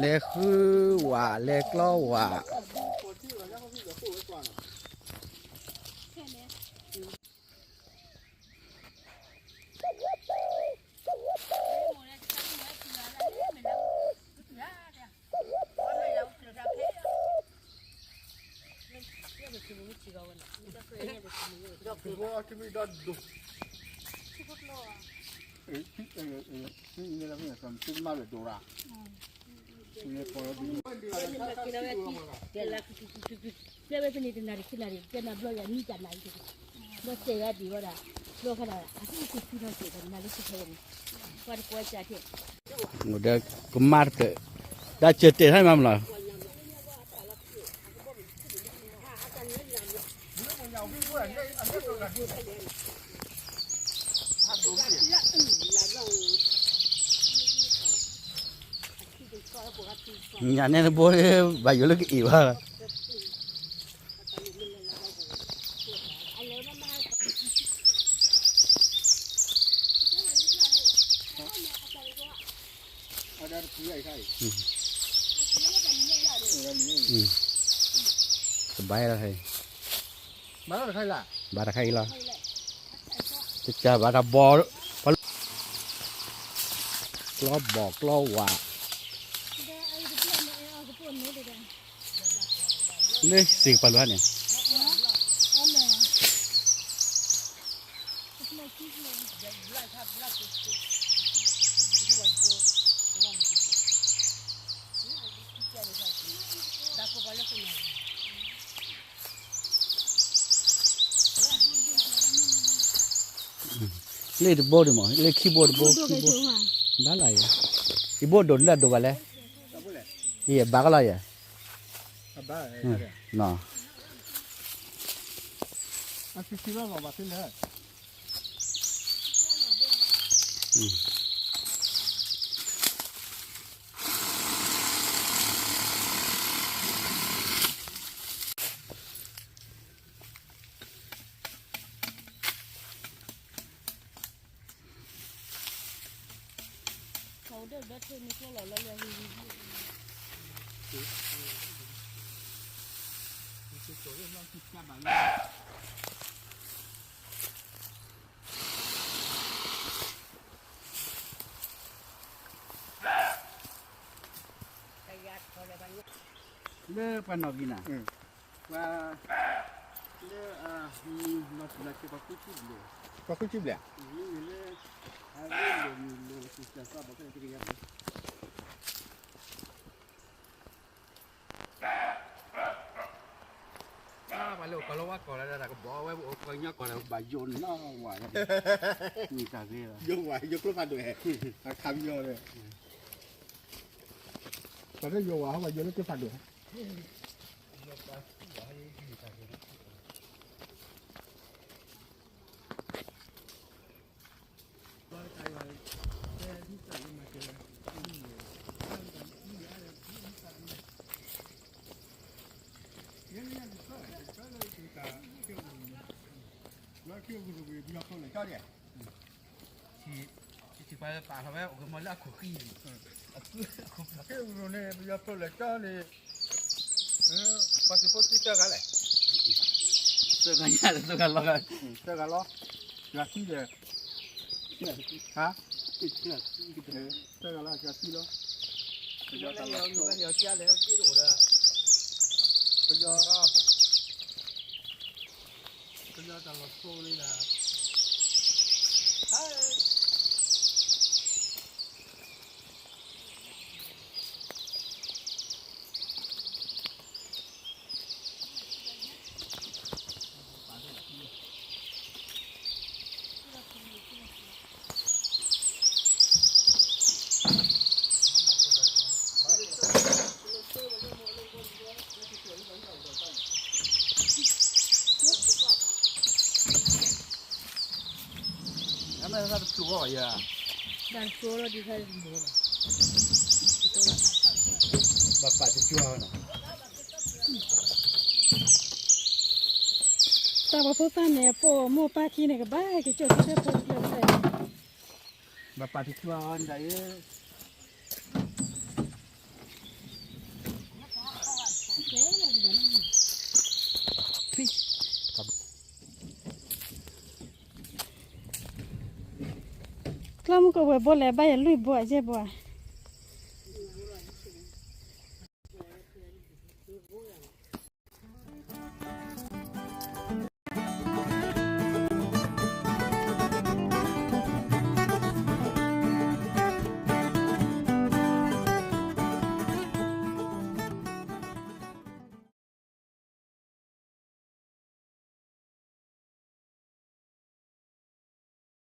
လဲၤဃုဝဲ လဲၤကျီဝဲ. ဒီးကမၣ်တဖျၢၣ် တၢ်စၢၤတဲာ်ထီၣ်မးမလီၤ. ညၣ်နဲနဘိ ဘၣ်ယိၣ်လၢကအ့ၣ်ဘၣ်လီၤ. တဘၣ်လီၤ, ဘၣ်တခါအံၤလီၤ, တကးဘၣ်တၢ်ဘီ, ကျီဘီၣ်ကျီဝး, လၢစ့ၢ်ကပၤလိၤန့ၣ် လၢတဘိဒံးမး လၢခံဘိတဘိခံဘိ, ဘၣ်လီၤယဲ, ယဘိဒိၣ်လၢအဒိၣ်ဘၣ်လဲၣ်, ယဘၣ်ကလီၤယဲ, နီၤ လၢပှၤနီၣ်ဂံၢ်နၤ, ပှၤ, လၢ, မၤစူၤလၢက့ၤပှၤဃုဆံဘျဲၣ်, ပှၤဃုဆံဘျဲၣ်, မ့မ့ၢ်လၢ, အဝဲလိၣ်မံၤလိၣ်စံးစၢ်သီဘီၣ်ဖဲတကယၤဘျဲၣ် ပှၤလၢအိၣ်ကီၢ်လၢဝါကီၢ်လၢတၢ်ကဘီဝဲ အိၣ်ကီၢ်ညီကီၢ်လၢဘၣ်ယိၣ်နီၢ်ဝဲ, မ့ၢ်တၢ်ဂ့ၤ, ယိၣ်ဝဲ ယိၣ်ကျိဖးဒိၣ်, အခးပယီၤ, ပှၤလၢယိၣ်ဝဲဟီ ပှၤယိၣ်လၢကျိဖးဒိၣ် ပယီၤဖိလဲၤကၠီန့ၣ်, ပှၤသုးဖိသံသၢဂၤလီၤ, သၢဂၤညါလၢသၢဂၤလီၤ, သၢဂၤလီၤ, ယွၤသံဒီး, ဟါ, သၢဂၤလီၤ ယွၤသံလီၤ, ပယီၤတၢ်လီၤ, ပယီၤ ပယီၤတၢ်လီၤဆိလံဒၣ်, ဟါ, နမ့ၢ်တၢ်တဖျိအီၤယၤ, တၢ်တဖျိလီၤဒ်ခါတဘိလီၤ, ဘၣ်ပာ်တကၠွၤနီၤ, တၢ်ပှၤဖိသၣ်န့ၣ် ပိာ်မိၢ်ပၢ်ခံန့ၣ် ကဘၣ်က့ၤကၠိၣ်ထံတၢ်ဖိတဖျၢၣ်ဖျၢၣ်, ဘၣ်ပာ်တကၠွၤအီၤဒ်အံၤ, ကျီၢ်မုၢ်ကဝဲၤဘိလဲၣ် ဘၣ်ယလွံၢ်ဘိဧါ ယဲၢ်ဘိဧါ.